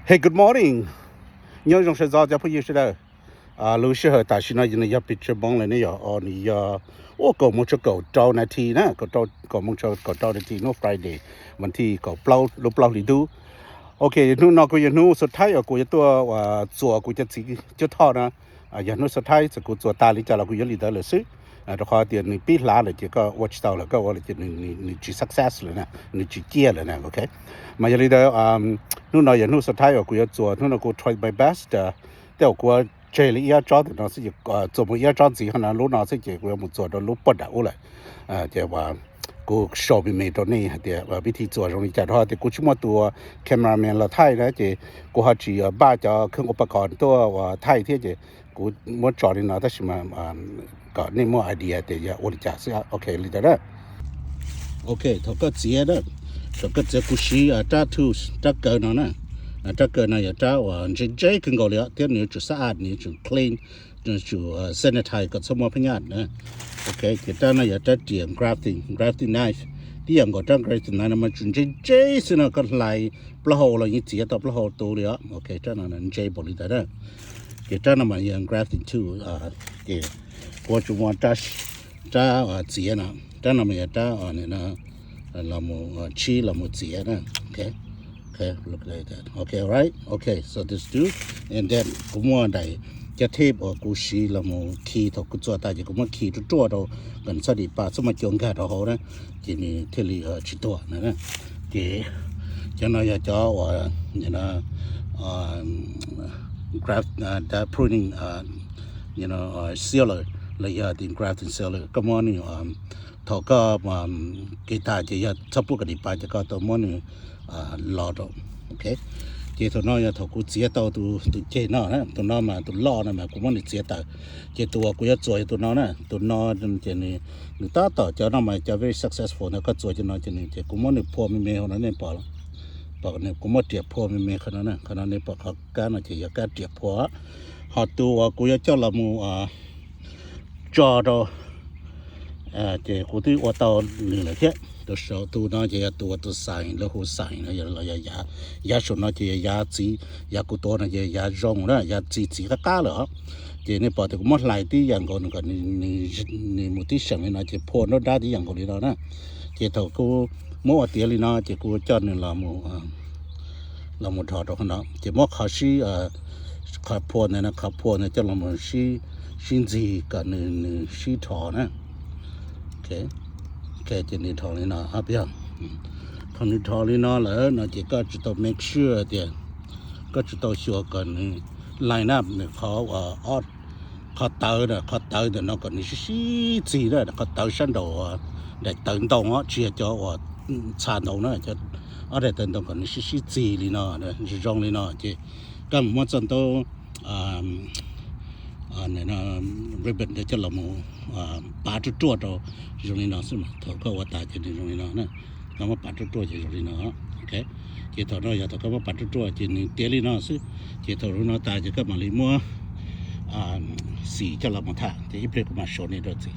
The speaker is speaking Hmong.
Hey, good morning. Nyob zoo sawv ntxov cov phooj ywg sawv daws. Lub sij hawm tam sim no nws yog pes tsawg moos lawm ne? Yog, nws yog, ua kaum moos tshaj kaum rau nas this na, kaum moos tshaj kaum rau nas this hnub Friday, vas thij kaum plaub lub plaub hlis ntuj. Ok, hnub no kuj yog hnub xus thaib uas kuv yuav tuaj txuas kuv cov txiv cuab thoj na. Yog hnub xus thaib txawm kuv txuas tas li cas los kuv yuav li ntawd lawm xwb. Rau qhov tias nws pib hlav lawm ces koj ua tsis tau lawm, koj ua lawm ces nws tsis success lawm na, nws tsis ciaj lawm na, ok. Mas yog li ntawd, hnub no yog hnub xus thaib uas kuv yuav txuas, hnub no kuv try my best. Tej zaum kuv tseg li ib ob tsob ntawm no xwb, txuas mus ib ob tsob ntxiv ho no lub no xwb ces kuv yuav mus txuas rau lub poj nram ub lawm. Ces kuv show me me rau nej hais tias vib thij txuas zoo li cas, rau qhov tias kuv tsis muaj tus cameraman los thaij na, ces kuv ho tsis npaj cov kheej ua pas kos tuaj ua thaij thiab, ces kuv muab tso li no tab sis mas kom nej muaj idea tias yog ua li cas xwb. Ok, li ntawd na. Ok, thaum koj txiav na, thaum koj txiav kuv siv rab tools, rab kaw no na. Rab kaw no yog rab uas ntse ntse kawg nkaus li os, thiab nws yuav tsum xab aj, nws yuav tsum clean, nws yuav tsum sanitize kom txhob muaj phab nyaj na. Ok, ces rab no yog rab riam grafting, grafting knife. Tib yam nkaus rab grafting knife no mas tsum ntse ntse xwb no, koj hlais plaub hau los yeej txiav tau plaub hau tus li os. Ok, rab no ntse npaum li ntawd na. Ces rab no mas yog grafting tool, ces kuv tsuas muaj rab txiav no, rab no mas yog rab los mus tshib los mus txiav na. Ok, right, ok, so this do, and then kuv muaj daim cov tape uas kuv siv los mus khi thaum kuv txuas tas ces kuv muab khi ruaj ruaj rau kom nws txhob dim pa, txhob muaj cua nkag rau hauv na, ces nws thiaj li tsis tuag na. Ces cov no yog cov uas graft pruning sealer los yog tias grafting sealer. Koj muab nws, thaum koj khi tas ces yog txhob pub kom dim pa ces koj tau muab nws los rau. Ok, ces thaum no yog thaum kuv txiav tau tus ceg no, tus no mas tus loj no mas kuv muab nws txiav tawm. Ces tus uas kuv yuav txuas yog tus no na, tus no ces nws tab tom, cov no mas cov very successful ntawd, koj txuas cov no ces nws, ces kuv muab nws phua me me hauv no nej pom, pom nws, kuv muab riam phua me me qhov no na, qhov no nej pom qhov kab no ces yog kab riam phua. Ho tus uas kuv yuav coj los mus tso rau, ces kuv twb ua tau nws lawm thiab. Tus saum tus no ces yog tus uas tus xais, lawv hu xais no, los yog yav saum no ces yog yav txiv, yav kuv tuav no ces yav zoo na, yav txiv txiv qab qab lawm os. Ces nej pom tias kuv muab hlais tib yam nkaus nws kom nws mus tib seem li no ces phua nruab nrab tib yam nkaus li no na. Ces thaum kuv muab ua tiav li no ces kuv coj nws los mus dhos rau qhov no, ces muab qhov sib, qhov phua ntawd, qhov phua ntawd coj los mus sib ntxig kom nws, nws sib dhos na. Ok, ces nws dhos li no, thaum nws dhos li no lawm no ces koj tsum tau make sure tias, koj tsum tau xyuas kom nws line up nws qhov, qhov tawv, qhov tawv ntawm no kom nws sib sib txig na, qhov tawv sab nraum, daim tawv ntoo os, tsis yog cov uas txha ntoo na, ob daim tawv ntoo kom nws sib sib txig li no, zoo zoo li no ces koj mus muab txoj ntaub ribbon coj los mus pav ruaj ruaj rau zoo li no xwb mas thaum koj ua tas ces nws zoo li no na. Koj muab pav ruaj ruaj ces zoo li no. Ok, ces thaum no yog thaum koj muab pav ruaj ruaj ces nws tiav li no xwb. Ces thaum zoo no tas ces koj mam li muab xim coj los mus tham ces ib pliag kuv mam show nej dua ntxiv.